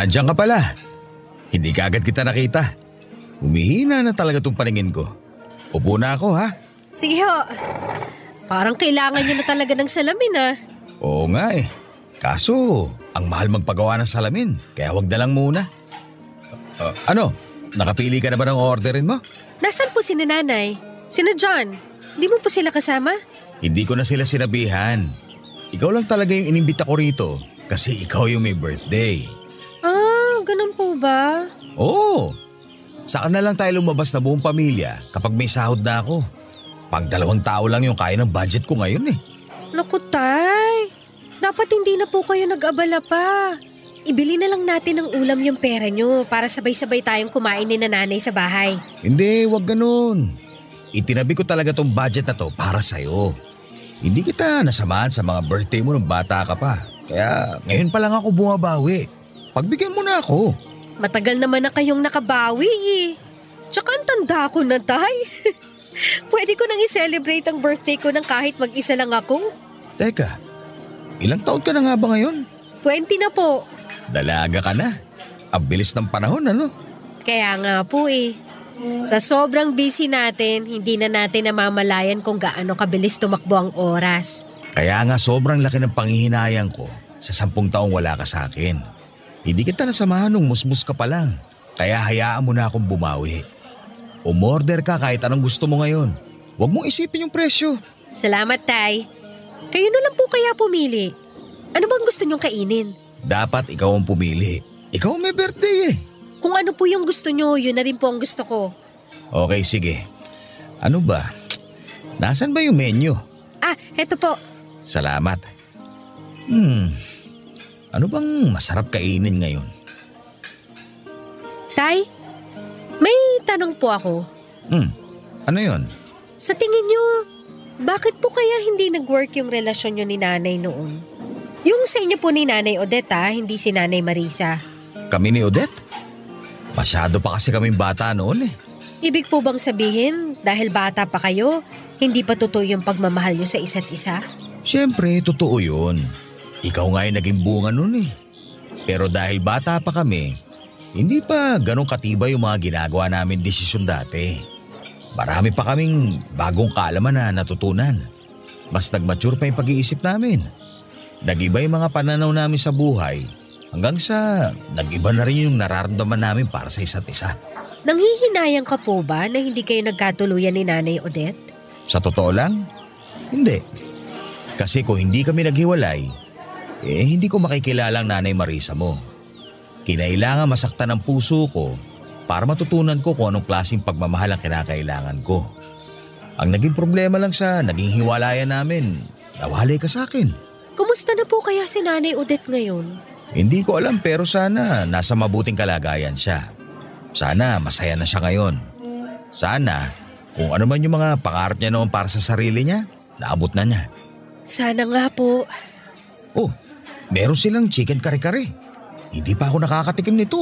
Nandiyan ka pala. Hindi ka agad kita nakita. Humihina na talaga tong paningin ko. Upo na ako ha. Sige ho. Parang kailangan niyo na talaga ng salamin ah. Oo nga eh. Kaso, ang mahal magpagawa ng salamin. Kaya wag na lang muna. Ano? Nakapili ka na ba ng orderin mo? Nasaan po si nanay? Sina John? Di mo po sila kasama? Hindi ko na sila sinabihan. Ikaw lang talaga yung inimbita ko rito kasi ikaw yung may birthday. Ah, ganun po ba? Oo. Saka na lang tayo lumabas na buong pamilya kapag may sahod na ako. Pang 2 tao lang yung kaya ng budget ko ngayon eh. Naku, Tay. Dapat hindi na po kayo nag-abala pa. Ibili na lang natin ng ulam yung pera nyo para sabay-sabay tayong kumain ni nanay sa bahay. Hindi, wag ganun. Itinabi ko talaga tong budget na to para sa'yo. Hindi kita nasamahan sa mga birthday mo nung bata ka pa. Kaya ngayon pa lang ako bumabawi. Pagbigyan mo na ako. Matagal naman na kayong nakabawi eh. Tsaka ang tanda ko na, Tay. Pwede ko nang i-celebrate ang birthday ko nang kahit mag-isa lang ako. Teka, ilang taon ka na nga ba ngayon? 20 na po. Dalaga ka na. Ang bilis ng panahon, ano? Kaya nga po eh. Sa sobrang busy natin, hindi na natin namamalayan kung gaano kabilis tumakbo ang oras. Kaya nga sobrang laki ng panghihinayang ko sa 10 taong wala ka sa akin. Hindi kita nasamahan nung musmus ka pa lang. Kaya hayaan mo na akong bumawi. Umorder ka kahit anong gusto mo ngayon. Huwag mong isipin yung presyo. Salamat, Tay. Kayo na lang po kaya pumili. Ano bang gusto niyong kainin? Dapat ikaw ang pumili. Ikaw ang may birthday eh. Kung ano po yung gusto niyo, yun na rin po ang gusto ko. Okay, sige. Ano ba? Nasaan ba yung menu? Ah, eto po. Salamat. Ano bang masarap kainin ngayon? Tay, may tanong po ako. Ano yon? Sa tingin niyo, bakit po kaya hindi nag-work yung relasyon niyo ni nanay noon? Yung sa inyo po ni Nanay Odette hindi si Nanay Marisa. Kami ni Odette? Masyado pa kasi kaming bata noon eh. Ibig po bang sabihin, dahil bata pa kayo, hindi pa totoo yung pagmamahal niyo sa isa't isa? Siyempre, totoo yun. Ikaw nga yung naging bunga noon eh. Pero dahil bata pa kami, hindi pa ganong katibay yung mga ginagawa namin desisyon dati. Marami pa kaming bagong kaalaman na natutunan. Mas nag-mature pa yung pag-iisip namin. Nag-iba yung mga pananaw namin sa buhay hanggang sa nag-iba na rin yung nararamdaman namin para sa isa't isa. Nanghihinayang ka po ba na hindi kayo nagkatuluyan ni Nanay Odette? Sa totoo lang, hindi. Kasi kung hindi kami naghiwalay, hindi ko makikilala ang Nanay Marisa mo. Kinailangan masaktan ang puso ko para matutunan ko kung anong klaseng pagmamahal ang kinakailangan ko. Ang naging problema lang sa naging hiwalayan namin, nawalay ka sa akin. Kumusta na po kaya si Nanay Odette ngayon? Hindi ko alam pero sana nasa mabuting kalagayan siya. Sana masaya na siya ngayon. Sana kung ano man yung mga pangarap niya noon para sa sarili niya, naabot na niya. Sana nga po. Oh, meron silang chicken kare-kare. Hindi pa ako nakakatikim nito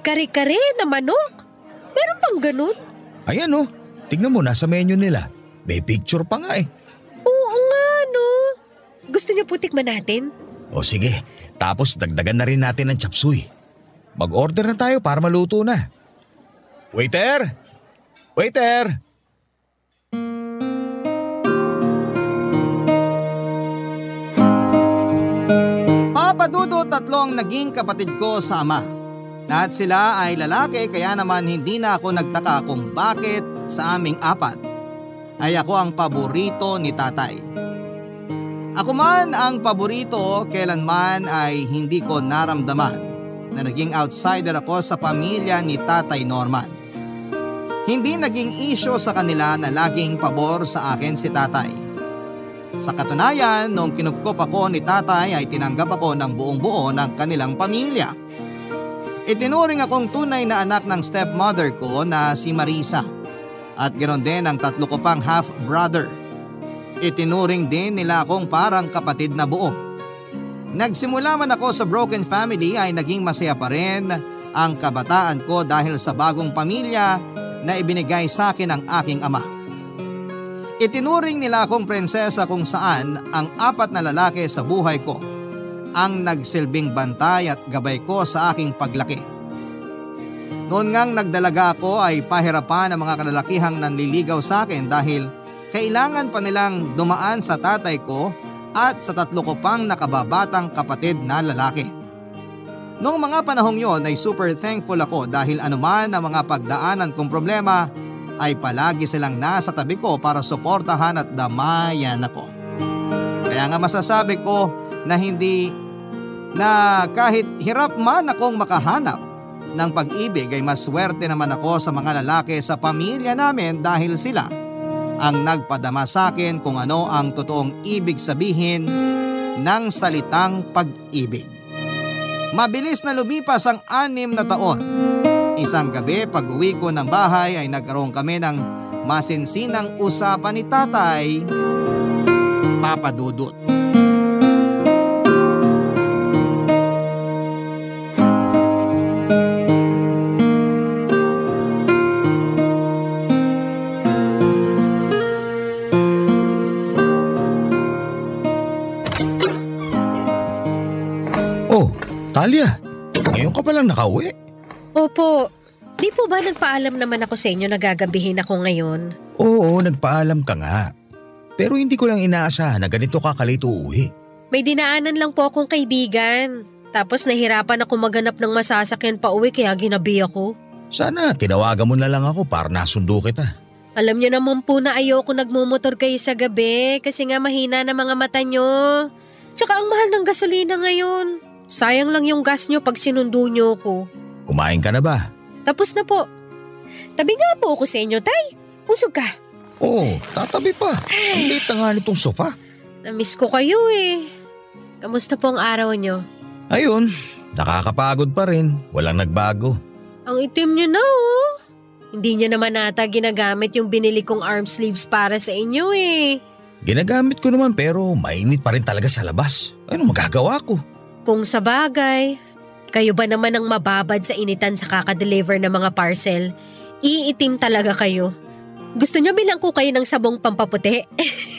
Kare-kare na manok? Meron pang ganun? Ayan tignan mo nasa menu nila. May picture pa nga eh. Oo nga no. Gusto niyo po tikman natin? O sige, tapos dagdagan na rin natin ng chop suey. Mag-order na tayo para maluto na. Waiter! Waiter! Papadudo 3 ang naging kapatid ko sa ama. Lahat sila ay lalaki kaya naman hindi na ako nagtaka kung bakit sa aming 4 ay ako ang paborito ni tatay. Ako man ang paborito, kailanman ay hindi ko naramdaman na naging outsider ako sa pamilya ni Tatay Norman. Hindi naging issue sa kanila na laging pabor sa akin si tatay. Sa katunayan, noong kinupkop ako ni tatay ay tinanggap ako ng buong buo ng kanilang pamilya. Itinuring akong tunay na anak ng stepmother ko na si Marisa at ganoon din ang 3 ko pang half-brother. Itinuring din nila akong parang kapatid na buo. Nagsimula man ako sa broken family ay naging masaya pa rin ang kabataan ko dahil sa bagong pamilya na ibinigay sa akin ng aking ama. Itinuring nila akong prinsesa kung saan ang 4 na lalaki sa buhay ko ang nagsilbing bantay at gabay ko sa aking paglaki. Noon ngang nagdalaga ako ay pahirapan ang mga kalalakihang nanliligaw sa akin dahil kailangan pa nilang dumaan sa tatay ko at sa 3 ko pang nakababatang kapatid na lalaki. Noong mga panahong yon ay super thankful ako dahil anuman ang mga pagdaanan kong problema ay palagi silang nasa tabi ko para suportahan at damayan ako. Kaya nga masasabi ko na kahit hirap man akong makahanap ng pag-ibig ay maswerte naman ako sa mga lalaki sa pamilya namin dahil sila ang nagpadama sa akin kung ano ang totoong ibig sabihin ng salitang pag-ibig. Mabilis na lumipas ang 6 na taon. Isang gabi pag-uwi ko ng bahay ay nagkaroon kami ng masinsinang usapan ni Tatay, Papa Dudut. Oh, Talia, ngayon ka palang nakauwi? Opo, di po ba nagpaalam naman ako sa inyo na gagabihin ako ngayon? Oo, nagpaalam ka nga. Pero hindi ko lang inaasahan na ganito ka kalito uuwi. May dinaanan lang po akong kaibigan. Tapos nahirapan ako maghanap ng masasakyan pa uwi kaya ginabi ako. Sana tinawagan mo na lang ako para nasundo kita. Alam niyo naman po na ayoko nagmumotor kayo sa gabi kasi nga mahina na mga mata niyo. Tsaka ang mahal ng gasolina ngayon. Sayang lang yung gas niyo pag sinundo niyo ko. Kumain ka na ba? Tapos na po. Tabi nga po ako sa inyo, Tay. Busog ka. Oo, tatabi pa. Ang late na nga nitong sofa. Namiss ko kayo eh. Kamusta po ang araw niyo? Ayun, nakakapagod pa rin. Walang nagbago. Ang itim niyo na oh. Hindi niyo naman nata ginagamit yung binili kong arm sleeves para sa inyo eh. Ginagamit ko naman pero mainit pa rin talaga sa labas. Ano magagawa ko? Kung sa bagay, kayo ba naman ang mababad sa initan sa kakadeliver ng mga parcel? Iitim talaga kayo. Gusto niyo bilang ko kayo ng sabong pampaputi?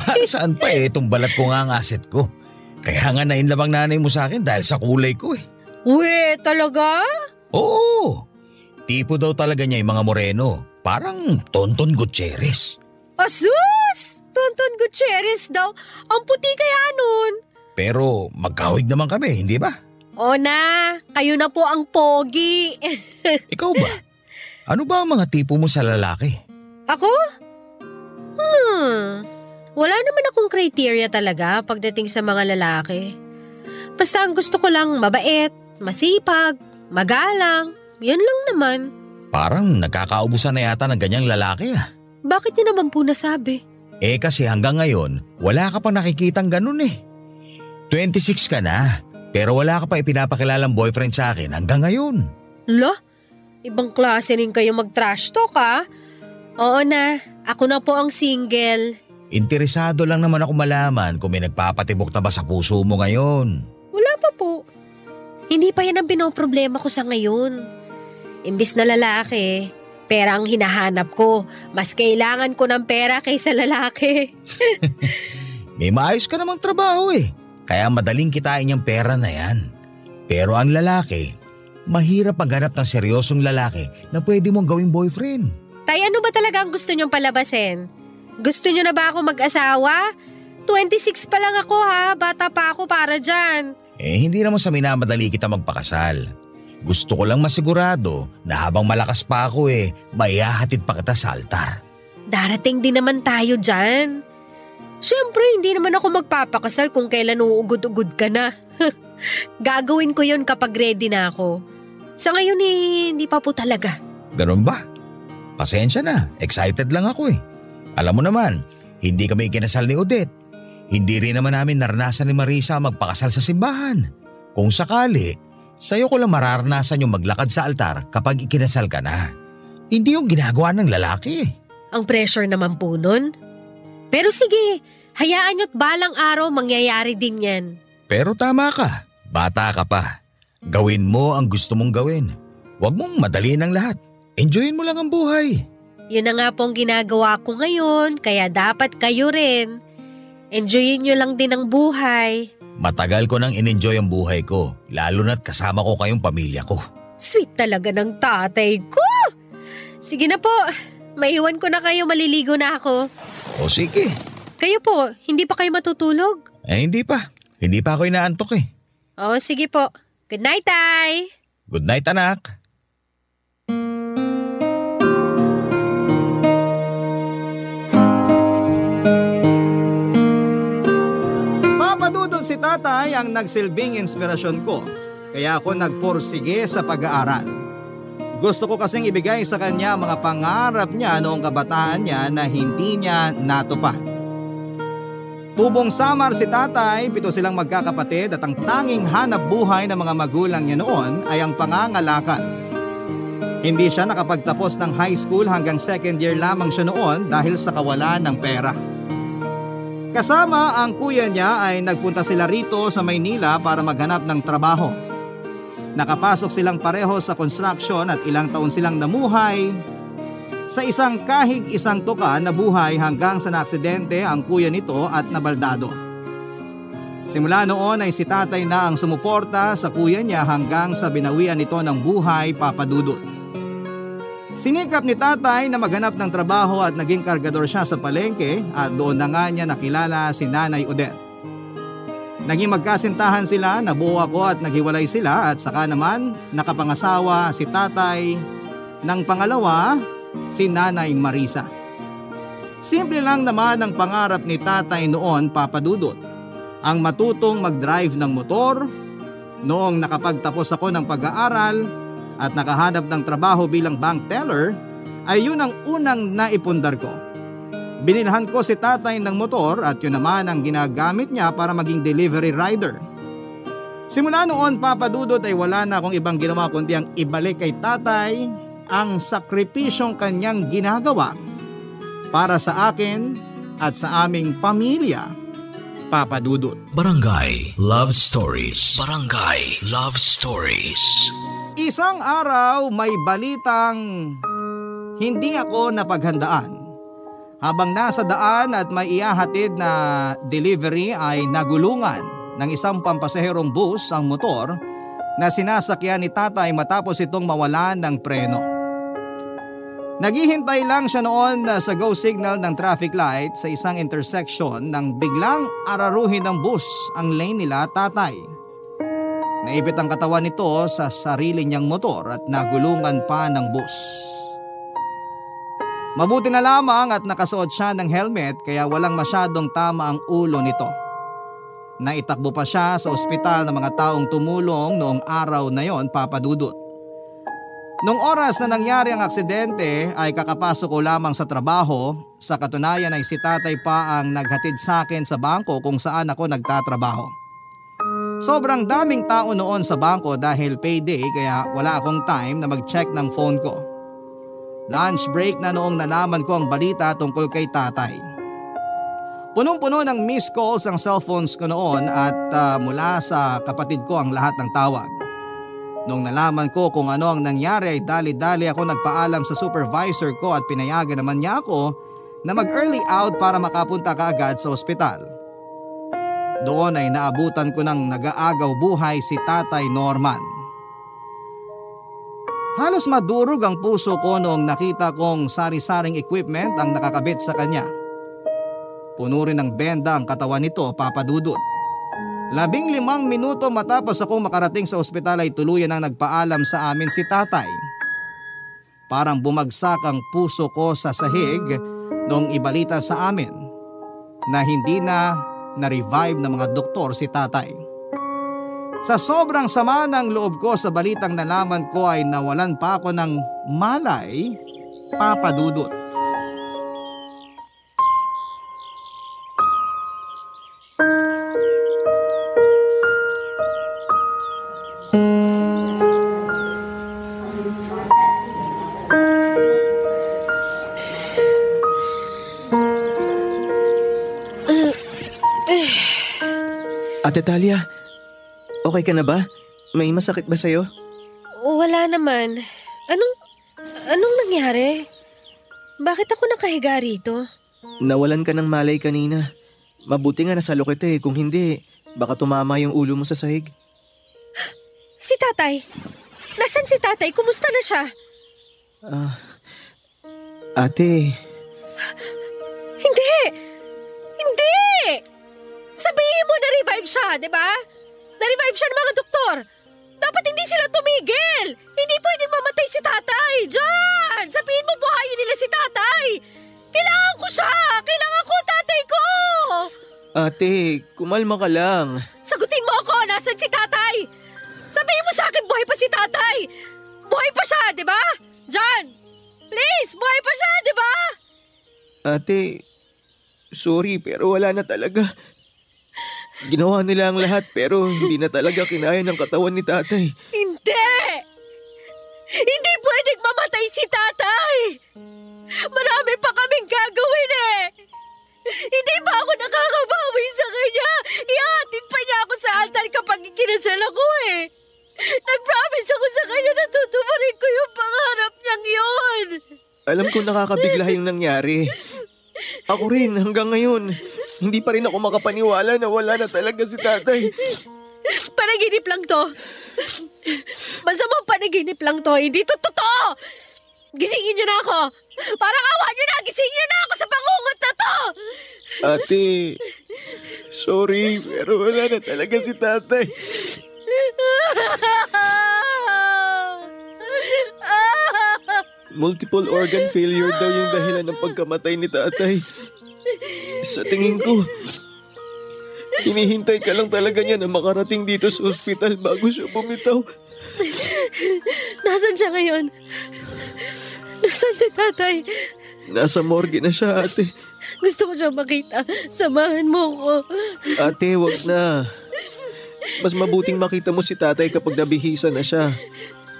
Para saan pa itong balat ko nga ang asset ko. Kaya nga nainlabang nanay mo sa akin dahil sa kulay ko eh. Uwe, talaga? Oo, tipo daw talaga niya yung mga moreno. Parang Tonton Gutierrez. Asus! Tonton Gutierrez daw. Ang puti kaya nun. Pero magkahawig naman kami, hindi ba? O na, kayo na po ang pogi. Ikaw ba? Ano ba ang mga tipo mo sa lalaki? Ako? Wala naman akong criteria talaga pagdating sa mga lalaki. Basta ang gusto ko lang mabait, masipag, magalang. Yan lang naman. Parang nagkakaubusan na yata ng ganyang lalaki ah. Bakit niyo naman po nasabi? Kasi hanggang ngayon, wala ka pa nakikitang ganun eh. 26 ka na, pero wala ka pa ipinapakilalang boyfriend sa akin hanggang ngayon. Lo? Ibang klase rin kayo mag-trash talk ah. Oo na, ako na po ang single. Interesado lang naman ako malaman kung may nagpapatibok na ba sa puso mo ngayon. Wala pa po. Hindi pa yan ang pinoproblema ko sa ngayon. Imbis na lalaki, pera ang hinahanap ko. Mas kailangan ko ng pera kaysa lalaki. May maayos ka namang trabaho eh. Kaya madaling kitain yung pera na yan. Pero ang lalaki, mahirap maghanap ng seryosong lalaki na pwede mong gawing boyfriend. Tay, ano ba talaga ang gusto niyong palabasin? Gusto niyo na ba ako mag-asawa? 26 pa lang ako ha, bata pa ako para dyan. Hindi naman sa minamadali kita magpakasal. Gusto ko lang masigurado na habang malakas pa ako maihahatid pa kita sa altar. Darating din naman tayo dyan. Siyempre, hindi naman ako magpapakasal kung kailan uugod-ugod ka na. Gagawin ko yon kapag ready na ako. Sa ngayon hindi pa po talaga. Ganun ba? Pasensya na, excited lang ako eh. Alam mo naman, hindi kami ikinasal ni Odette. Hindi rin naman namin naranasan ni Marisa magpakasal sa simbahan. Kung sakali, sa'yo ko lang mararanasan yung maglakad sa altar kapag ikinasal ka na. Hindi yung ginagawa ng lalaki eh. Ang pressure naman po nun. Pero sige, hayaan nyo't balang araw mangyayari din yan. Pero tama ka, bata ka pa. Gawin mo ang gusto mong gawin. Huwag mong madaliin ang lahat. Enjoyin mo lang ang buhay. Yun na nga pong ginagawa ko ngayon, kaya dapat kayo rin. Enjoyin nyo lang din ang buhay. Matagal ko nang in-enjoy ang buhay ko, lalo na't kasama ko kayong pamilya ko. Sweet talaga ng tatay ko! Sige na po, maiwan ko na kayo, maliligo na ako. O sige. Kayo po, hindi pa kayo matutulog? Hindi pa. Hindi pa ako inaantok eh. O sige po. Good night, Tay! Good night, anak. Papadudod si tatay ang nagsilbing inspirasyon ko, kaya ako nagpursige sa pag-aaral. Gusto ko kasing ibigay sa kanya mga pangarap niya noong kabataan niya na hindi niya natupad. Tubong Samar si tatay, 7 silang magkakapatid at ang tanging hanap buhay ng mga magulang niya noon ay ang pangangalakal. Hindi siya nakapagtapos ng high school hanggang 2nd year lamang siya noon dahil sa kawalan ng pera. Kasama ang kuya niya ay nagpunta sila rito sa Maynila para maghanap ng trabaho. Nakapasok silang pareho sa construction at ilang taon silang namuhay sa isang kahig isang tuka na buhay hanggang sa naaksidente ang kuya nito at nabaldado. Simula noon ay si tatay na ang sumuporta sa kuya niya hanggang sa binawian nito ng buhay, papadudot. Sinikap ni tatay na maghanap ng trabaho at naging kargador siya sa palengke at doon na nga niya nakilala si Nanay Odette. Naging magkasintahan sila, nabuo ako at naghiwalay sila at saka naman nakapangasawa si tatay ng pangalawa, si Nanay Marisa. Simple lang naman ang pangarap ni tatay noon, papadudot. Ang matutong mag-drive ng motor. Noong nakapagtapos ako ng pag-aaral at nakahanap ng trabaho bilang bank teller, ay yun ang unang naipundar ko. Binilhan ko si tatay ng motor at yun naman ang ginagamit niya para maging delivery rider. Simula noon, papadudot, ay wala na akong ibang ginawa kundi ang ibalik kay tatay ang sakripisyong kanyang ginagawa para sa akin at sa aming pamilya, papadudot. Barangay Love Stories. Barangay Love Stories. Isang araw may balitang hindi ako napaghandaan. Habang nasa daan at may ihahatid na delivery ay nagulungan ng isang pampasaherong bus ang motor na sinasakyan ni tatay matapos itong mawalan ng preno. Naghihintay lang siya noon sa go signal ng traffic light sa isang intersection nang biglang araruhin ng bus ang lane nila, tatay. Naipit ang katawan nito sa sarili niyang motor at nagulungan pa ng bus. Mabuti na lamang at nakasuot siya ng helmet kaya walang masyadong tama ang ulo nito. Naitakbo pa siya sa ospital ng mga taong tumulong noong araw na yon, papadudot. Noong oras na nangyari ang aksidente ay kakapasok ko lamang sa trabaho. Sa katunayan ay si tatay pa ang naghatid sa akin sa bangko kung saan ako nagtatrabaho. Sobrang daming tao noon sa bangko dahil payday kaya wala akong time na mag-check ng phone ko. Lunch break na noong nalaman ko ang balita tungkol kay tatay. Punong-puno ng missed calls ang cellphones ko noon at mula sa kapatid ko ang lahat ng tawag. Noong nalaman ko kung ano ang nangyari ay dali-dali ako nagpaalam sa supervisor ko at pinayagan naman niya ako na mag-early out para makapunta kaagad sa ospital. Doon ay naabutan ko ng nag-aagaw buhay si Tatay Norman. Halos madurog ang puso ko noong nakita kong sari-saring equipment ang nakakabit sa kanya. Puno rin ng benda ang katawan nito, papadudot. 15 minuto matapos akong makarating sa ospital ay tuluyan ang nagpaalam sa amin si tatay. Parang bumagsak ang puso ko sa sahig noong ibalita sa amin na hindi na-revive ng mga doktor si tatay. Sa sobrang sama ng loob ko sa balitang nalaman ko ay nawalan pa ako ng malay, papadudot. Ate Talia, okay ka na ba? May masakit ba sa'yo? Wala naman. Anong nangyari? Bakit ako nakahiga rito? Nawalan ka ng malay kanina. Mabuti nga nasa kita eh. Kung hindi, Baka tumama yung ulo mo sa sahig. Si tatay. Nasaan si tatay? Kumusta na siya? Ate, Hindi! Hindi! Sabihin mo na-revive siya, di ba? Na-revive siya ng mga doktor. Dapat hindi sila tumigil. Hindi pwedeng mamatay si tatay. John! Sabihin mo buhayin nila si tatay. Kailangan ko siya. Kailangan ko tatay ko. ate, kumalma ka lang. Sagutin mo ako. Nasaan si tatay? Sabihin mo sa akin buhay pa si tatay. Buhay pa siya, di ba? John! Please, buhay pa siya, di ba? Ate, sorry pero wala na talaga. Ginawa nila ang lahat pero hindi na talaga kinaya ng katawan ni tatay. Hindi! Hindi pwedeng mamatay si tatay! Marami pa kaming gagawin eh! Hindi ba ako nakakabawi sa kanya? Ihatid pa niya ako sa altar kapag ikinasal ako eh! Nag-promise ako sa kanya na tutuparin ko yung pangarap niyang yun! Alam ko nakakabigla yung nangyari. Ako rin hanggang ngayon. Hindi pa rin ako makapaniwala na wala na talaga si tatay. Panaginip lang to. Masamang panaginip lang to. Hindi to totoo. Gisingin niyo na ako. Parang awa niyo na. Gisingin niyo na ako sa pangungot na to. Ate, sorry pero wala na talaga si tatay. Multiple organ failure daw yung dahilan ng pagkamatay ni tatay. Sa tingin ko, hinihintay ka lang talaga niya na makarating dito sa ospital bago siya bumitaw. Nasaan siya ngayon? Nasaan si tatay? Nasa morgue na siya, ate. Gusto ko siyang makita. Samahan mo ko. Ate, wag na. Mas mabuting makita mo si tatay kapag nabihisa na siya.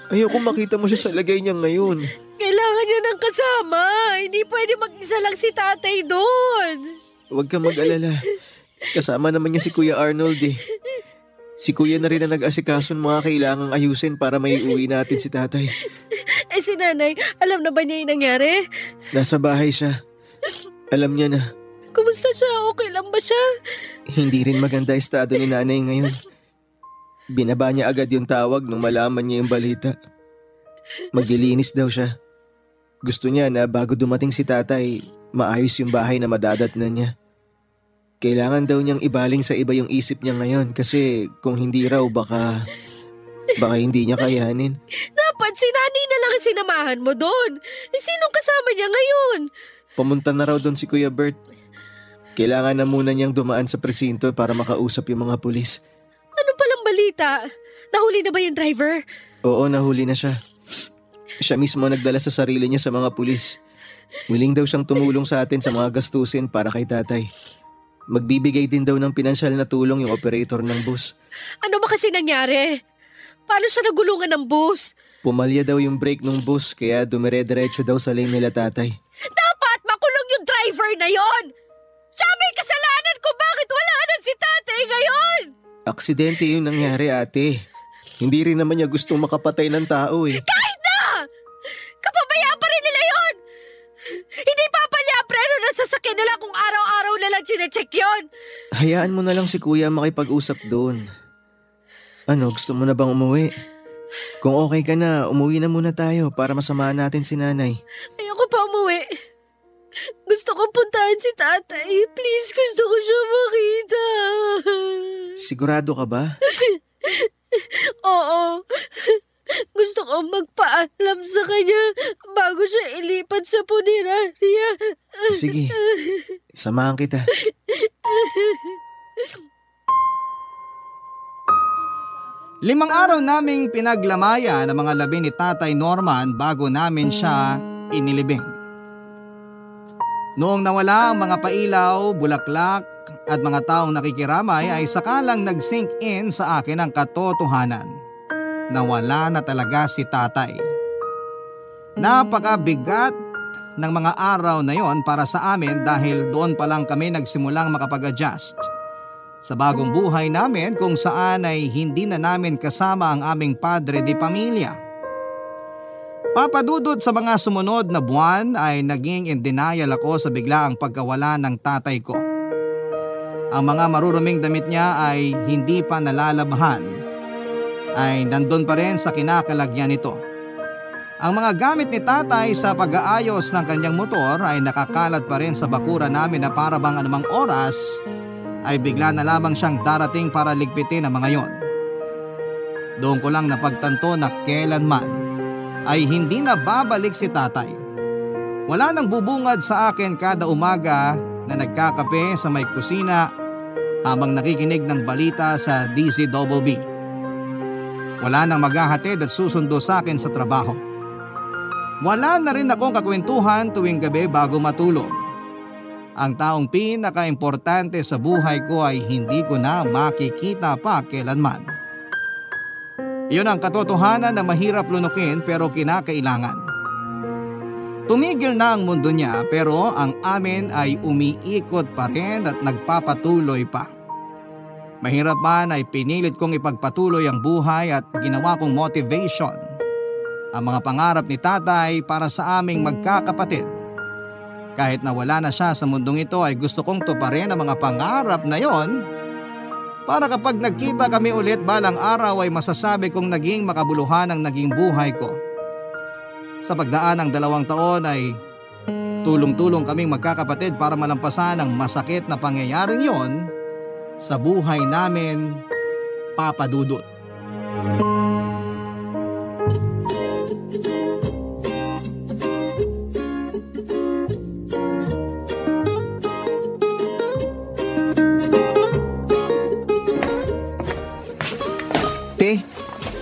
Ayoko makita mo siya sa lagay niya ngayon. Kailangan niya ng kasama. Hindi pwede mag-isa lang si tatay doon. Huwag kang mag-alala. Kasama naman niya si Kuya Arnold eh. Si Kuya na rin ang nag-asikaso ng mga kailangang ayusin para maiuwi natin si tatay. Eh si nanay, alam na ba niya yung nangyari? Nasa bahay siya. Alam niya na. Kumusta siya? Okay lang ba siya? Hindi rin maganda estado ni nanay ngayon. Binaba niya agad yung tawag nung malaman niya yung balita. Maglilinis daw siya. Gusto niya na bago dumating si tatay, maayos yung bahay na madadatnan niya. Kailangan daw niyang ibaling sa iba yung isip niya ngayon kasi kung hindi raw baka hindi niya kayanin. Dapat si nanay na lang ang sinamahan mo doon. Sinong kasama niya ngayon? Pumunta na raw doon si Kuya Bert. Kailangan na muna niyang dumaan sa presinto para makausap yung mga pulis. Ano palang balita? Nahuli na ba yung driver? Oo, nahuli na siya. Siya mismo nagdala sa sarili niya sa mga pulis. Willing daw siyang tumulong sa atin sa mga gastusin para kay tatay. Magbibigay din daw ng pinansyal na tulong yung operator ng bus. Ano ba kasi nangyari? Paano siya nagulungan ng bus? Pumalya daw yung brake ng bus kaya dumire-diretso daw sa lane nila tatay. Dapat makulong yung driver na yon! Siya may kasalanan kung bakit wala na si tatay ngayon! Aksidente yung nangyari, ate. Hindi rin naman niya gustong makapatay ng tao eh. Kahit na! Kapabayaan pa rin nila yon! Hindi papalya preno na sasakyan nila kung araw-araw na lang chinecheck yon! Hayaan mo na lang si kuya makipag-usap doon. Ano, gusto mo na bang umuwi? Kung okay ka na, umuwi na muna tayo para masamahan natin si nanay. Ayoko pa umuwi. Gusto ko puntahan si tatay. Please, gusto ko siya makita. Sigurado ka ba? Oo. Gusto ko magpaalam sa kanya bago siya ilipat sa punerarya. Sige, samahan kita. Limang araw naming pinaglamaya ng mga labi ni Tatay Norman bago namin siya inilibing. Noong nawala ang mga pailaw, bulaklak at mga taong nakikiramay ay sakalang nag-sink in sa akin ang katotohanan na wala na talaga si tatay. Napakabigat ng mga araw na yon para sa amin dahil doon pa lang kami nagsimulang makapag-adjust sa bagong buhay namin kung saan ay hindi na namin kasama ang aming padre de pamilya. Papadudot sa mga sumunod na buwan ay naging in denial ako sa biglaang pagkawala ng tatay ko. ang mga maruruming damit niya ay hindi pa nalalabhan, ay nandun pa rin sa kinakalagyan nito. Ang mga gamit ni tatay sa pag-aayos ng kanyang motor ay nakakalat pa rin sa bakuran namin na para bang anumang oras ay bigla na lamang siyang darating para ligpitin ang mga yon. Doon ko lang napagtanto na kailanman ay hindi na babalik si tatay. Wala nang bubungad sa akin kada umaga na nagkakape sa may kusina habang nakikinig ng balita sa DZBB. Wala nang maghahatid at susundo sa akin sa trabaho. Wala na rin akong kakwentuhan tuwing gabi bago matulog. Ang taong pinaka-importante sa buhay ko ay hindi ko na makikita pa kailanman. Iyon ang katotohanan na mahirap lunukin pero kinakailangan. Tumigil na ang mundo niya pero ang amin ay umiikot pa rin at nagpapatuloy pa. Mahirap man ay pinilit kong ipagpatuloy ang buhay at ginawa kong motivation ang mga pangarap ni tatay para sa aming magkakapatid. Kahit na wala na siya sa mundong ito ay gusto kong tuparin ang mga pangarap na yon para kapag nagkita kami ulit balang araw ay masasabi kong naging makabuluhan ang naging buhay ko. Sa pagdaan ng 2 taon ay tulong-tulong kaming magkakapatid para malampasan ang masakit na pangyayaring yon sa buhay namin, Papa Dudut.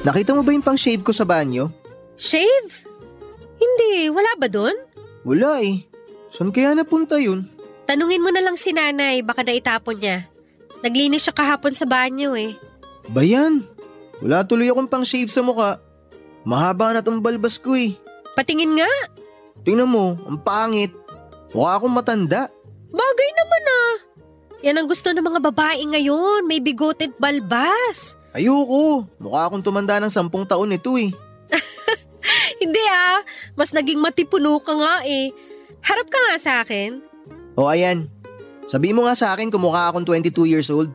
Nakita mo ba yung pang-shave ko sa banyo? Shave? Hindi, wala ba dun? Wala eh. Saan kaya napunta yun? Tanungin mo na lang si nanay, baka naitapon niya. Naglinis siya kahapon sa banyo eh. Bayan, wala tuloy akong pang-shave sa muka. Mahaba na tong balbas ko eh. Patingin nga. Tingnan mo, ang pangit. Mukha akong matanda. Bagay naman ah. Yan ang gusto ng mga babae ngayon, may bigoted balbas. Ayoko, mukha akong tumanda ng 10 taon ito eh. Hindi ah, mas naging matipuno ka nga eh. Harap ka nga sa akin. O ayan, sabihin mo nga sa akin kung mukha akong 22 years old.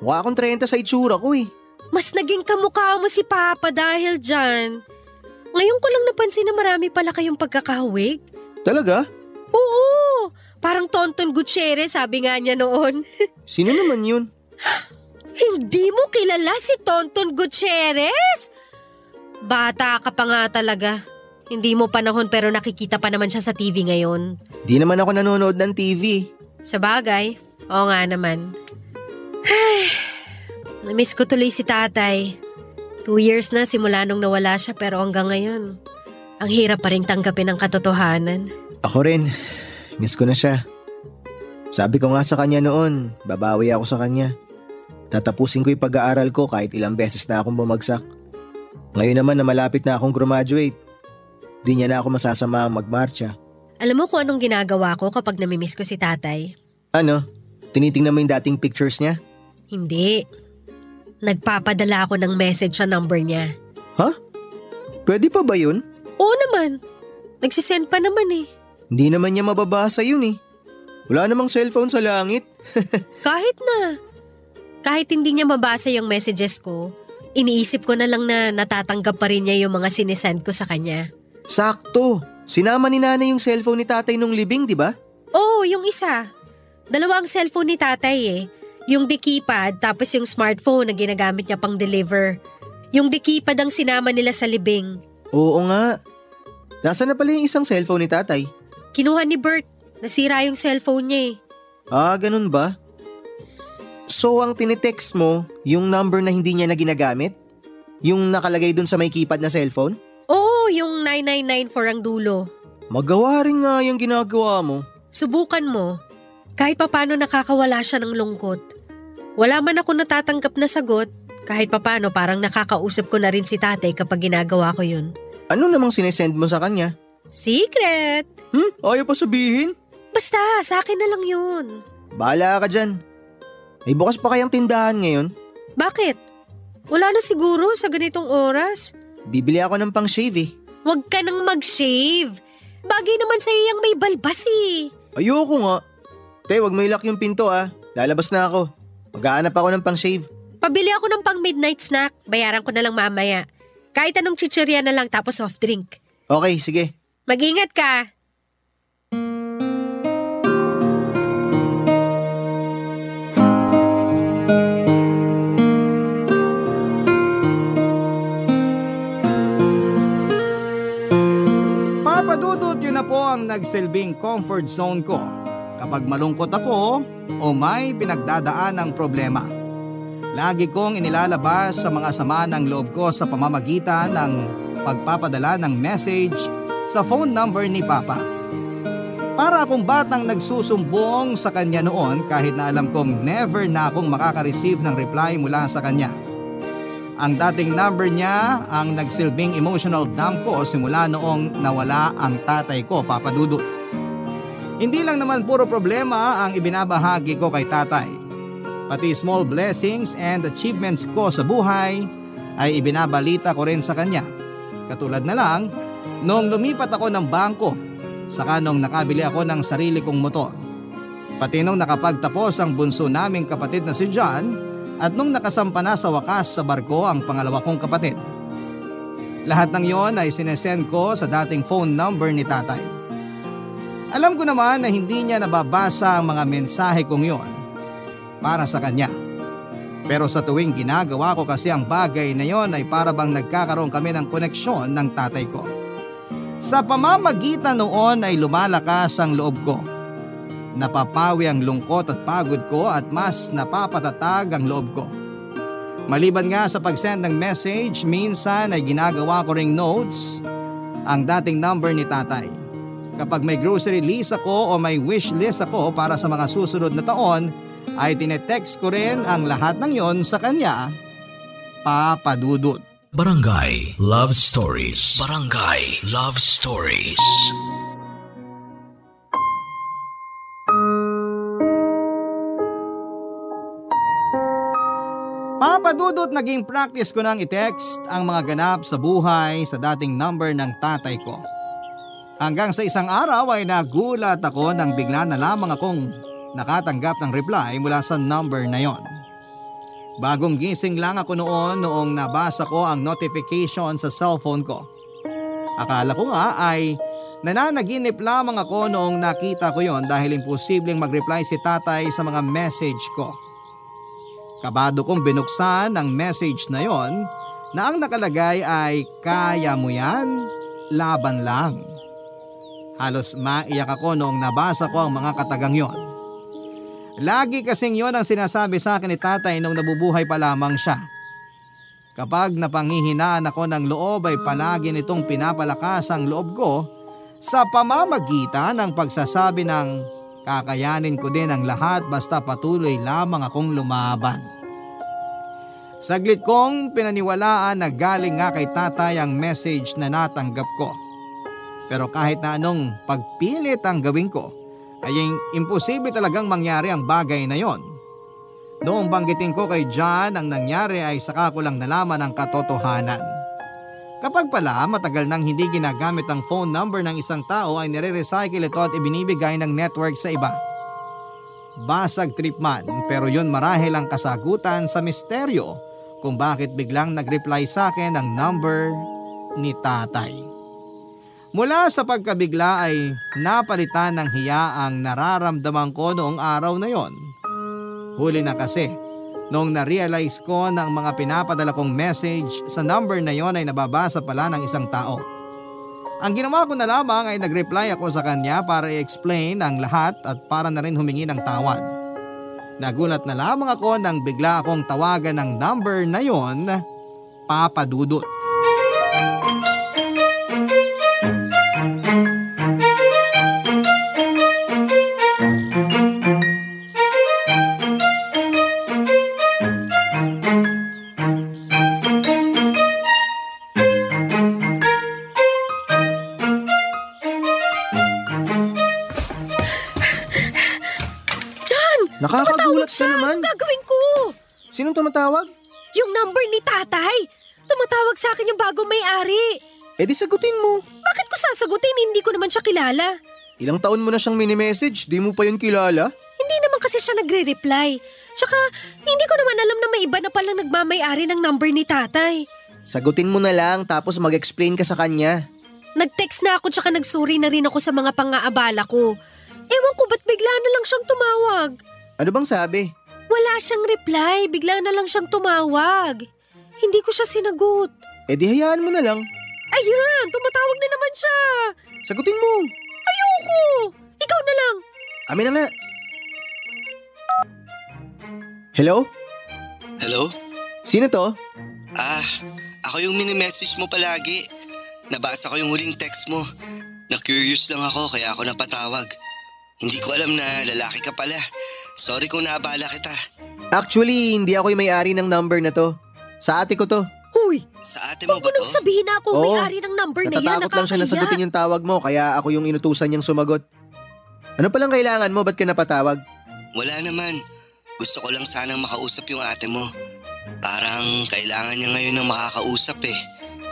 Mukha akong 30 sa itsura ko eh. Mas naging kamukha mo si Papa dahil dyan. Ngayon ko lang napansin na marami pala kayong pagkakahawig. Talaga? Oo, parang Tonton Gutierrez sabi nga niya noon. Sino naman yun? Hindi mo kilala si Tonton Gutierrez? Bata ka pa nga talaga. Hindi mo panahon pero nakikita pa naman siya sa TV ngayon. Di naman ako nanonood ng TV. Sa bagay, oo nga naman. Ay, namiss ko tuloy si tatay. 2 years na simula nung nawala siya pero hanggang ngayon, ang hirap pa rin tanggapin ang katotohanan. Ako rin, miss ko na siya. Sabi ko nga sa kanya noon, babawi ako sa kanya. Tatapusin ko yung pag-aaral ko kahit ilang beses na akong bumagsak. Ngayon naman na malapit na akong graduate, di niya na ako masasama ang magmarcha. Alam mo kung anong ginagawa ko kapag namimiss ko si tatay? Ano? Tinitingnan mo yung dating pictures niya? Hindi. Nagpapadala ako ng message sa number niya. Ha? Pwede pa ba yun? Oo naman. Nagsisend pa naman eh. Hindi naman niya mababasa yun eh. Wala namang cellphone sa langit. Kahit na. Kahit hindi niya mabasa yung messages ko, iniisip ko na lang na natatanggap pa rin niya yung mga sinesend ko sa kanya. Sakto. Sinama ni nanay yung cellphone ni tatay nung libing, di ba? Oo, yung isa. 2 ang cellphone ni tatay eh. Yung di keypad tapos yung smartphone na ginagamit niya pang deliver. Yung di keypad ang sinama nila sa libing. Oo nga. Nasaan na pala yung isang cellphone ni tatay? Kinuha ni Bert. Nasira yung cellphone niya eh. Ah, ganun ba? So ang tinitext mo, yung number na hindi niya na ginagamit? Yung nakalagay dun sa may keypad na cellphone? Oo, yung 9994 ang dulo. Magawa rin nga yung ginagawa mo. Subukan mo. Kahit papano nakakawala siya ng lungkot. Wala man ako natatanggap na sagot, kahit papano parang nakakausap ko na rin si tatay kapag ginagawa ko yun. Ano namang sinesend mo sa kanya? Secret! Ayaw pa sabihin? Basta, sa akin na lang yun. Bahala ka dyan. May bukas pa kayang tindahan ngayon? Bakit? Wala na siguro sa ganitong oras. Bibili ako ng pang-shave eh. Huwag ka nang mag-shave. Bagay naman sa'yo yung may balbas eh. Ayoko nga. Te, wag may lock yung pinto ah. Lalabas na ako. Maghahanap ako ng pang-shave. Pabili ako ng pang midnight snack. Bayaran ko na lang mamaya. Kahit anong chichirya na lang tapos soft drink. Okay, sige. Mag-ingat ka. Papadudot, yun na po ang nagsilbing comfort zone ko kapag malungkot ako o may pinagdadaan ng problema. Lagi kong inilalabas sa mga sama ng loob ko sa pamamagitan ng pagpapadala ng message sa phone number ni Papa. Para akong batang nagsusumbong sa kanya noon kahit na alam kong never na akong makaka-receive ng reply mula sa kanya. Ang dating number niya ang nagsilbing emotional dump ko simula noong nawala ang tatay ko, Papa Dudut. Hindi lang naman puro problema ang ibinabahagi ko kay tatay. Pati small blessings and achievements ko sa buhay ay ibinabalita ko rin sa kanya. Katulad na lang, nung lumipat ako ng bangko, saka nung nakabili ako ng sarili kong motor. Pati nung nakapagtapos ang bunso naming kapatid na si John at nung nakasampa na sa wakas sa barko ang pangalawa kong kapatid. Lahat ng yon ay sinesend ko sa dating phone number ni tatay. Alam ko naman na hindi niya nababasa ang mga mensahe kong yon para sa kanya. Pero sa tuwing ginagawa ko kasi ang bagay na yon ay para bang nagkakaroon kami ng koneksyon ng tatay ko. Sa pamamagitan noon ay lumalakas ang loob ko. Napapawi ang lungkot at pagod ko at mas napapatatag ang loob ko. Maliban nga sa pag-send ng message, minsan ay ginagawa ko ring notes ang dating number ni tatay. Kapag may grocery list ako o may wish list ako para sa mga susunod na taon, ay tinetext ko rin ang lahat ng yon sa kanya, Papa Dudut. Barangay Love Stories. Barangay Love Stories. Papa Dudut, naging practice ko nang i-text ang mga ganap sa buhay sa dating number ng tatay ko. Hanggang sa isang araw ay nagulat ako nang bigla na lamang akong nakatanggap ng reply mula sa number na yon. Bagong gising lang ako noong nabasa ko ang notification sa cellphone ko. Akala ko nga ay nananaginip lamang ako noong nakita ko yon dahil imposibleng mag-reply si tatay sa mga message ko. Kabado kong binuksan ang message na yon na ang nakalagay ay kaya mo yan, laban lang. Halos maiyak ako noong nabasa ko ang mga katagang yon. Lagi kasing yon ang sinasabi sa akin ni tatay nung nabubuhay pa lamang siya. Kapag napanghihinaan ako ng loob ay palagi nitong pinapalakas ang loob ko sa pamamagitan ng pagsasabi ng kakayanin ko din ang lahat basta patuloy lamang akong lumaban. Saglit kong pinaniwalaan na galing nga kay tatay ang message na natanggap ko. Pero kahit na anong pagpilit ang gawin ko, ay imposible talagang mangyari ang bagay na yon. Noong banggitin ko kay John ang nangyari ay saka ko lang nalaman ang katotohanan. Kapag pala matagal nang hindi ginagamit ang phone number ng isang tao ay nire-recycle ito at ibinibigay ng network sa iba. Basag trip man, pero yun marahil ang kasagutan sa misteryo kung bakit biglang nag-reply sa akin ang number ni tatay. Mula sa pagkabigla ay napalitan ng hiya ang nararamdaman ko noong araw na yon. Huli na kasi, noong na-realize ko na ang mga pinapadala kong message sa number na yon ay nababasa pala ng isang tao. Ang ginawa ko na lamang ay nag-reply ako sa kanya para i-explain ang lahat at para na rin humingi ng tawad. Nagulat na lamang ako nang bigla akong tawagan ng number na yon, Papa Dudut. Nakakagulat ka naman. Anong gagawin ko? Sinong tumatawag? Yung number ni tatay. Tumatawag sa akin yung bagong may-ari. Eh di sagutin mo. Bakit ko sasagutin? Hindi ko naman siya kilala. Ilang taon mo na siyang mini-message, di mo pa yun kilala? Hindi naman naman kasi siya nagre-reply. Tsaka, hindi ko naman alam na may iba na palang nagmamay-ari ng number ni tatay. Sagutin mo na lang tapos mag-explain ka sa kanya. Nag-text na ako tsaka nagsuri na rin ako sa mga pang-aabala ko. Ewan ko ba't bigla na lang siyang tumawag. Ano bang sabi? Wala siyang reply, bigla na lang siyang tumawag. Hindi ko siya sinagot. Eh di hayaan mo na lang. Ayan, tumatawag na naman siya. Sagutin mo. Ayoko. Ikaw na lang. Amin na nga. Hello? Hello? Sino to? Ako yung mini-message mo palagi. Nabasa ko yung huling text mo. Na-curious lang ako kaya ako napatawag. Hindi ko alam na lalaki ka pala. Sorry kung naabala kita. Actually, hindi ako yung may-ari ng number na to. Sa ate ko to. Huy, Sa ate mo ba huwag mo to? nang sabihin na ako Oo. may-ari ng number na yan. Natatakot lang siya na sagutin yung tawag mo kaya ako yung inutusan niyang sumagot. Ano palang kailangan mo? Ba't ka napatawag? Wala naman. Gusto ko lang sanang makausap yung ate mo. Parang kailangan niya ngayon ng makakausap eh.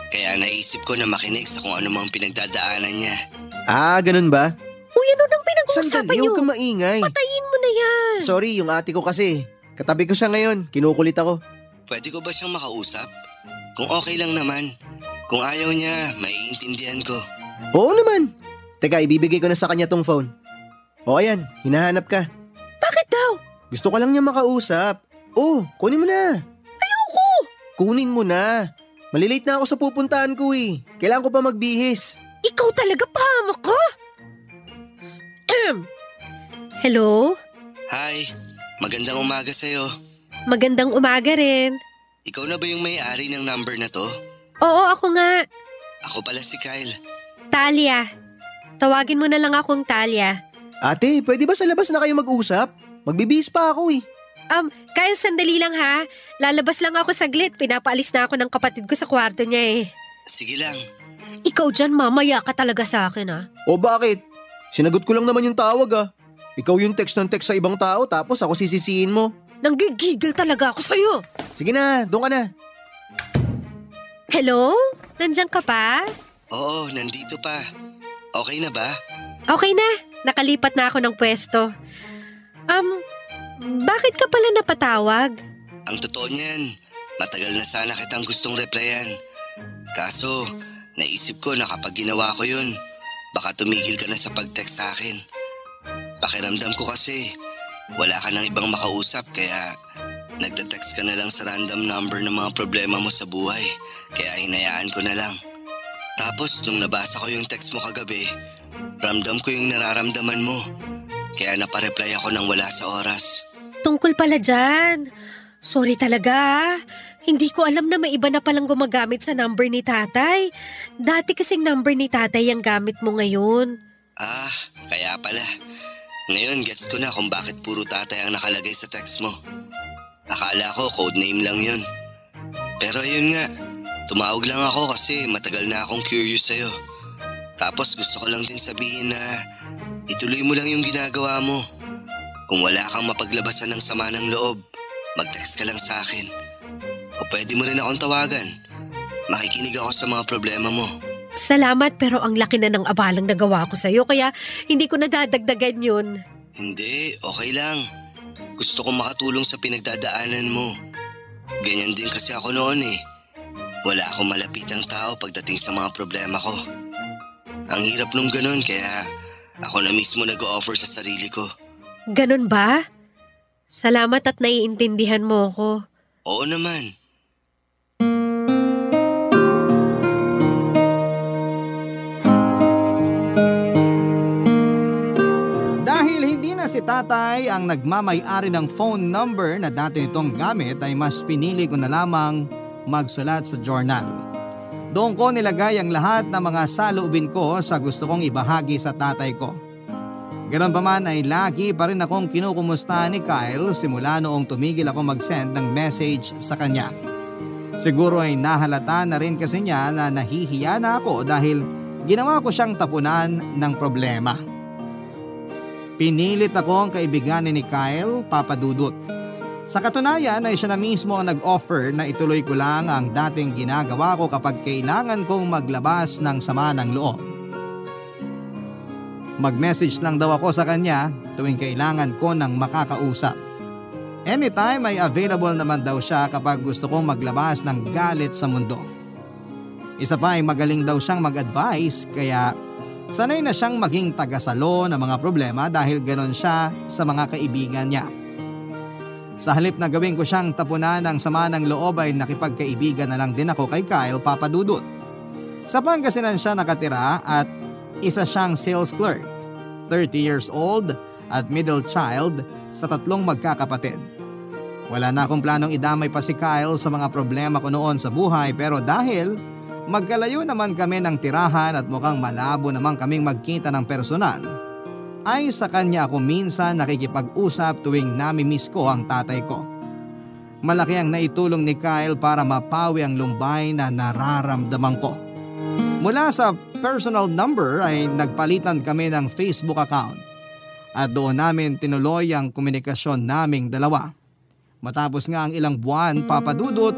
Kaya naisip ko na makinig sa kung ano mang pinagdadaanan niya. Ganun ba? Uy, ano nang pinag-uusapan Sandali, niyo? huwag ka maingay. Patayin mo na yan. Sorry, yung ate ko kasi. Katabi ko siya ngayon. Kinukulit ako. Pwede ko ba siyang makausap? Kung okay lang naman. Kung ayaw niya, maiintindihan ko. Oo naman. Teka, ibibigay ko na sa kanya tong phone. O ayan, hinahanap ka. Bakit daw? Gusto ko lang niya makausap. Kunin mo na. Ayoko. Kunin mo na. Malilate na ako sa pupuntahan ko eh. Kailangan ko pa magbihis. Ikaw talaga pahamak ka. Hello? Hi, magandang umaga sa'yo. Magandang umaga rin. Ikaw na ba yung may-ari ng number na to? Oo, ako nga. Ako pala si Kyle. Talia. Tawagin mo na lang akong Talia. Ate, pwede ba sa labas na kayo mag-usap? Magbibihis pa ako eh. Kyle, sandali lang ha. Lalabas lang ako saglit. Pinapaalis na ako ng kapatid ko sa kwarto niya eh. Sige lang. Ikaw dyan, mamaya ka talaga sa akin ha. O bakit? Sinagot ko lang naman yung tawag ah. Ikaw yung text ng text sa ibang tao tapos ako sisisihin mo. Nanggigigil talaga ako sa'yo. Sige na, doon ka na. Hello? Nandiyan ka pa? Oo, nandito pa. Okay na ba? Okay na. Nakalipat na ako ng pwesto. Bakit ka pala napatawag? Ang totoo niyan, matagal na sana kitang gustong replyan. Kaso, naisip ko na kapag ginawa ko yun, baka tumigil ka na sa pag-text sa akin. Pakiramdam ko kasi, wala ka nang ibang makausap kaya nagte-text ka na lang sa random number ng mga problema mo sa buhay. Kaya hinayaan ko na lang. Tapos nung nabasa ko yung text mo kagabi, ramdam ko yung nararamdaman mo. Kaya napareply ako nang wala sa oras. Tungkol pala dyan. Sorry talaga ah. Hindi ko alam na may iba na palang gumagamit sa number ni tatay. Dati kasing number ni tatay ang gamit mo ngayon. Kaya pala. Ngayon gets ko na kung bakit puro tatay ang nakalagay sa text mo. Akala ko codename lang yun. Pero ayun nga, tumawag lang ako kasi matagal na akong curious sa'yo. Tapos gusto ko lang din sabihin na ituloy mo lang yung ginagawa mo. Kung wala kang mapaglabasan ng sama ng loob, mag-text ka lang sa akin. O pwede mo rin akong tawagan. Makikinig ako sa mga problema mo. Salamat pero ang laki na ng abalang nagawa ko sa'yo kaya hindi ko nadadagdagan yun. Hindi, okay lang. Gusto kong makatulong sa pinagdadaanan mo. Ganyan din kasi ako noon eh. Wala akong malapitang tao pagdating sa mga problema ko. Ang hirap nung ganun kaya ako na mismo nag-o-offer sa sarili ko. Ganon ba? Salamat at naiintindihan mo ko. Oo naman. Dahil hindi na si tatay ang nagmamay-ari ng phone number na dati nitong gamit ay mas pinili ko na lamang magsulat sa journal. Doon ko nilagay ang lahat ng mga saloobin ko sa gusto kong ibahagi sa tatay ko. Ganon pa man ay lagi pa rin akong kinukumusta ni Kyle simula noong tumigil ako mag-send ng message sa kanya. Siguro ay nahalata na rin kasi niya na nahihiya na ako dahil ginawa ko siyang tapunan ng problema. Pinilit akong kaibiganin ni Kyle, Papa Dudut. Sa katunayan ay siya na mismo ang nag-offer na ituloy ko lang ang dating ginagawa ko kapag kailangan kong maglabas ng sama ng loob. Mag-message lang daw ako sa kanya tuwing kailangan ko ng makakausap. Anytime ay available naman daw siya kapag gusto kong maglabas ng galit sa mundo. Isa pa ay magaling daw siyang mag-advise kaya sanay na siyang maging tagasalo ng mga problema dahil ganon siya sa mga kaibigan niya. Sa halip na gawin ko siyang tapunan ng sama ng loob ay nakipagkaibigan na lang din ako kay Kyle Papadudut. Sa Pangasinan siya nakatira at isa siyang sales clerk, 30 years old at middle child sa 3 magkakapatid. Wala na akong planong idamay pa si Kyle sa mga problema ko noon sa buhay pero dahil magkalayo naman kami ng tirahan at mukhang malabo naman kaming magkita ng personal, ay sa kanya ako minsan nakikipag-usap tuwing nami-miss ko ang tatay ko. Malaki ang naitulong ni Kyle para mapawi ang lumbay na nararamdaman ko. Mula sa personal number ay nagpalitan kami ng Facebook account at doon namin tinuloy ang komunikasyon naming dalawa. Matapos nga ang ilang buwan, Papadudut,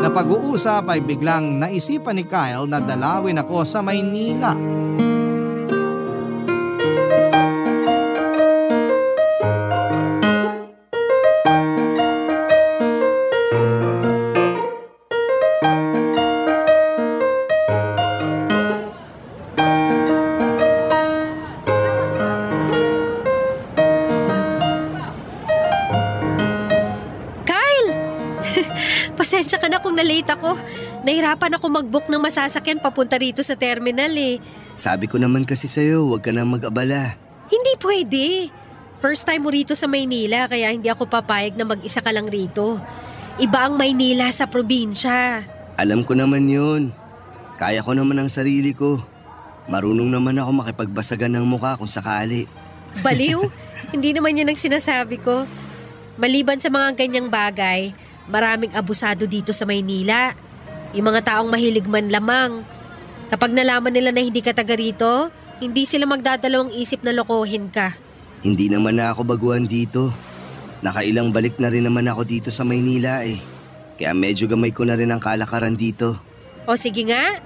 na pag-uusap ay biglang naisipan ni Kyle na dalawin ako sa Maynila. Pasensya ka na kung na-late ako. Nahirapan ako mag-book ng masasakyan papunta rito sa terminal eh. Sabi ko naman kasi sa'yo, huwag ka na mag-abala. Hindi pwede. First time mo rito sa Maynila kaya hindi ako papayag na mag-isa ka lang rito. Iba ang Maynila sa probinsya. Alam ko naman yun. Kaya ko naman ang sarili ko. Marunong naman ako makipagbasagan ng mukha kung sakali. Baliw? Hindi naman yun ang sinasabi ko. Maliban sa mga ganyang bagay, maraming abusado dito sa Maynila. Yung mga taong mahilig man lamang. Kapag nalaman nila na hindi ka taga rito, hindi sila magdadalawang isip na lokohin ka. Hindi naman na ako baguhan dito. Nakailang balik na rin naman ako dito sa Maynila eh. Kaya medyo gamay ko na rin ang kalakaran dito. O sige nga,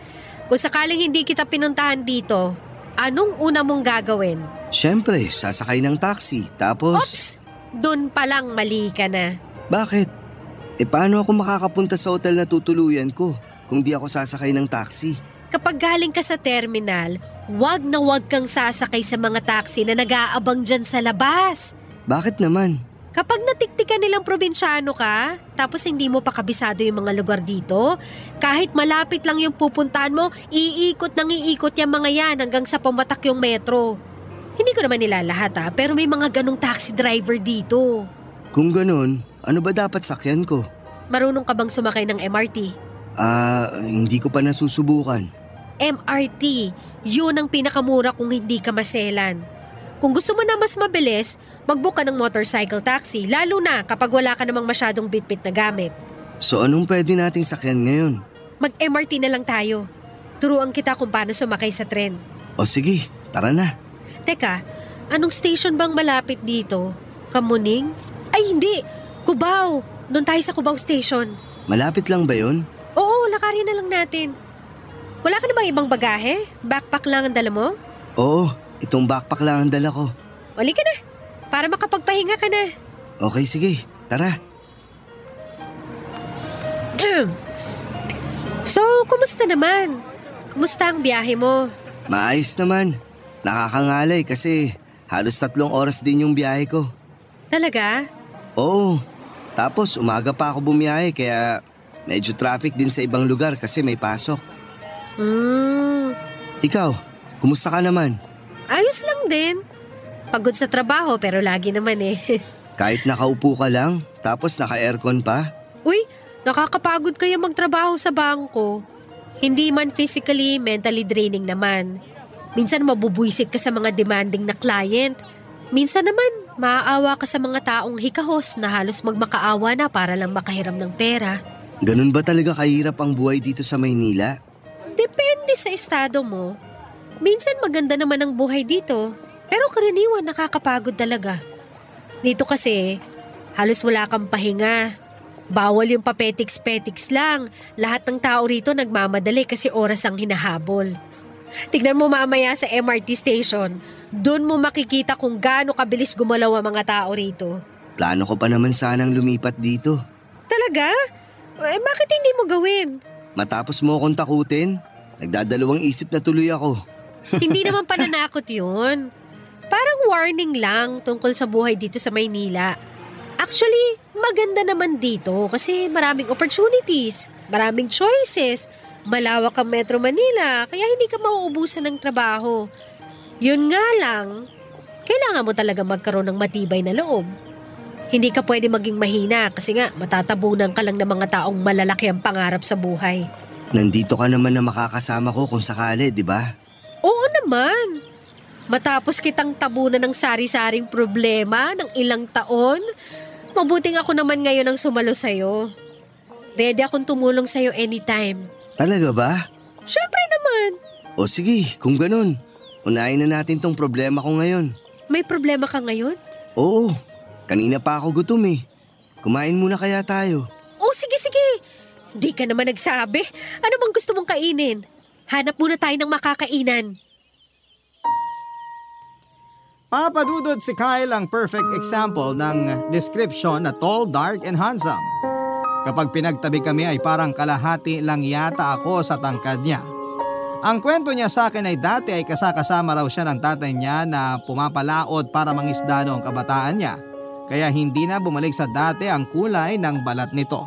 kung sakaling hindi kita pinuntahan dito, anong una mong gagawin? Siyempre, sasakay ng taxi. Tapos… Oops! Doon pa lang mali ka na. Bakit? Paano ako makakapunta sa hotel na tutuluyan ko kung di ako sasakay ng taxi? Kapag galing ka sa terminal, wag na wag kang sasakay sa mga taxi na nag-aabang dyan sa labas. Bakit naman? Kapag natiktikan nilang probinsyano ka, tapos hindi mo pa kabisado yung mga lugar dito, kahit malapit lang yung pupuntahan mo, iikot yung mga yan hanggang sa pumatak yung metro. Hindi ko naman nila lahat pero may mga ganong taxi driver dito. Kung ganon, ano ba dapat sakyan ko? Marunong ka bang sumakay ng MRT? Hindi ko pa nasusubukan. MRT, yun ang pinakamura kung hindi ka maselan. Kung gusto mo na mas mabilis, mag-book ka ng motorcycle taxi, lalo na kapag wala ka namang masyadong bitbit na gamit. So anong pwede nating sakyan ngayon? Mag-MRT na lang tayo. Turuan kita kung paano sumakay sa tren. O sige, tara na. Teka, anong station bang malapit dito? Kamuning? Ay hindi, Cubao. Doon tayo sa Cubao Station. Malapit lang ba yun? Oo, lakarin na lang natin. Wala ka na bang ibang bagahe? Backpack lang ang dala mo? Oo, itong backpack lang ang dala ko. Wali ka na, para makapagpahinga ka na. Okay, sige, tara. So, kumusta naman? Kumusta ang biyahe mo? Maayos naman. Nakakangalay kasi halos 3 oras din yung biyahe ko. Talaga? Oo. Tapos umaga pa ako bumiyahe kaya medyo traffic din sa ibang lugar kasi may pasok. Ikaw, kumusta ka naman? Ayos lang din. Pagod sa trabaho pero lagi naman eh. Kahit nakaupo ka lang, tapos naka-aircon pa? Uy, nakakapagod kaya magtrabaho sa bangko. Hindi man physically, mentally draining naman. Minsan mabubwisit ka sa mga demanding na client. Minsan naman, maaawa ka sa mga taong hikahos na halos magmakaawa na para lang makahiram ng pera. Ganun ba talaga kahirap ang buhay dito sa Maynila? Depende sa estado mo. Minsan maganda naman ang buhay dito, pero karaniwan nakakapagod talaga. Dito kasi, halos wala kang pahinga. Bawal yung papetiks-petiks lang. Lahat ng tao rito nagmamadali kasi oras ang hinahabol. Tignan mo mamaya sa MRT station. Doon mo makikita kung gaano kabilis gumalaw ang mga tao rito. Plano ko pa naman sanang lumipat dito. Talaga? Bakit hindi mo gawin? Matapos mo akong takutin, nagdadalawang isip na tuloy ako. Hindi naman pananakot yun. Parang warning lang tungkol sa buhay dito sa Maynila. Actually, maganda naman dito kasi maraming opportunities, maraming choices, malawak ang Metro Manila kaya hindi ka mauubusan ng trabaho. Yun nga lang, kailangan mo talaga magkaroon ng matibay na loob. Hindi ka pwede maging mahina kasi nga matatabunan ka lang ng mga taong malalaki ang pangarap sa buhay. Nandito ka naman na makakasama ko kung sakali, di ba? Oo naman. Matapos kitang tabunan ng sari-saring problema ng ilang taon, mabuting ako naman ngayon ang sumalo sa'yo. Ready akong tumulong sa'yo anytime. Talaga ba? Syempre naman. O sige, kung ganun, unahin na natin tong problema ko ngayon. May problema ka ngayon? Oo, kanina pa ako gutom eh. Kumain muna kaya tayo. Oh, sige. Di ka naman nagsabi. Ano bang gusto mong kainin? Hanap muna tayo ng makakainan. Papadudod si Kyle ang perfect example ng description na tall, dark, and handsome. Kapag pinagtabi kami ay parang kalahati lang yata ako sa tangkad niya. Ang kwento niya sa akin ay dati ay kasakasama raw siya ng tatay niya na pumapalaot para mangisda noong kabataan niya. Kaya hindi na bumalik sa dati ang kulay ng balat nito.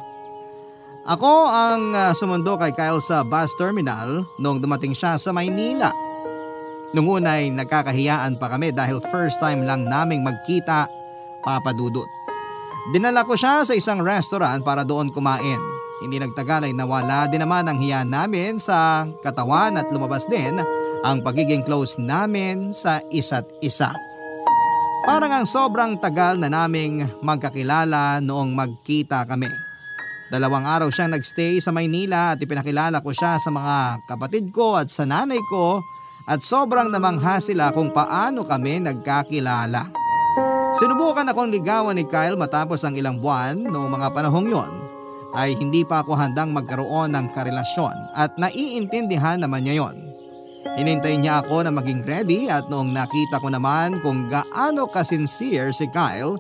Ako ang sumundo kay Kyle sa bus terminal noong dumating siya sa Maynila. Noong una ay nagkakahiyaan pa kami dahil first time lang naming magkita, Papadudot. Dinala ko siya sa isang restaurant para doon kumain. Hindi nagtagal ay nawala din naman ang hiya namin sa katawan at lumabas din ang pagiging close namin sa isa't isa. Parang ang sobrang tagal na naming magkakilala noong magkita kami. 2 araw siyang nagstay sa Maynila at ipinakilala ko siya sa mga kapatid ko at sa nanay ko. At sobrang namangha sila kung paano kami nagkakilala. Sinubukan akong ligawan ni Kyle matapos ang ilang buwan noong mga panahong yon. Ay hindi pa ako handang magkaroon ng karelasyon at naiintindihan naman niya yon. Hinintay niya ako na maging ready at noong nakita ko naman kung gaano ka-sincere si Kyle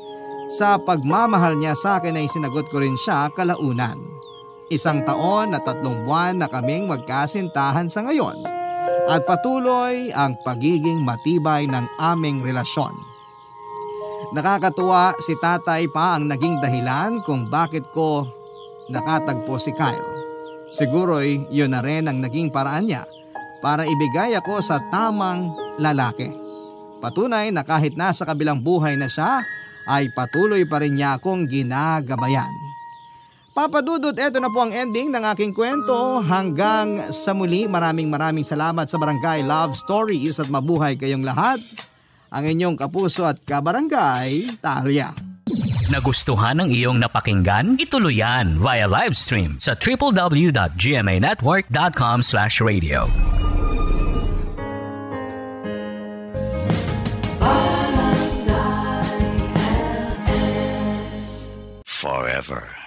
sa pagmamahal niya sa akin ay sinagot ko rin siya kalaunan. 1 taon at 3 buwan na kaming magkasintahan sa ngayon. At patuloy ang pagiging matibay ng aming relasyon. Nakakatuwa si tatay pa ang naging dahilan kung bakit ko nakatagpo si Kyle. Siguro'y yun na rin ang naging paraan niya para ibigay ako sa tamang lalaki. Patunay na kahit nasa kabilang buhay na siya ay patuloy pa rin niya akong ginagabayan. Papadudot, eto na po ang ending ng aking kwento. Hanggang sa muli, maraming salamat sa Barangay Love Stories at mabuhay kayong lahat. Ang inyong kapuso at kabarangay, Talia. Nagustuhan ng iyong napakinggan? Ituloy yan via live stream sa www.gmanetwork.com/radio. Forever.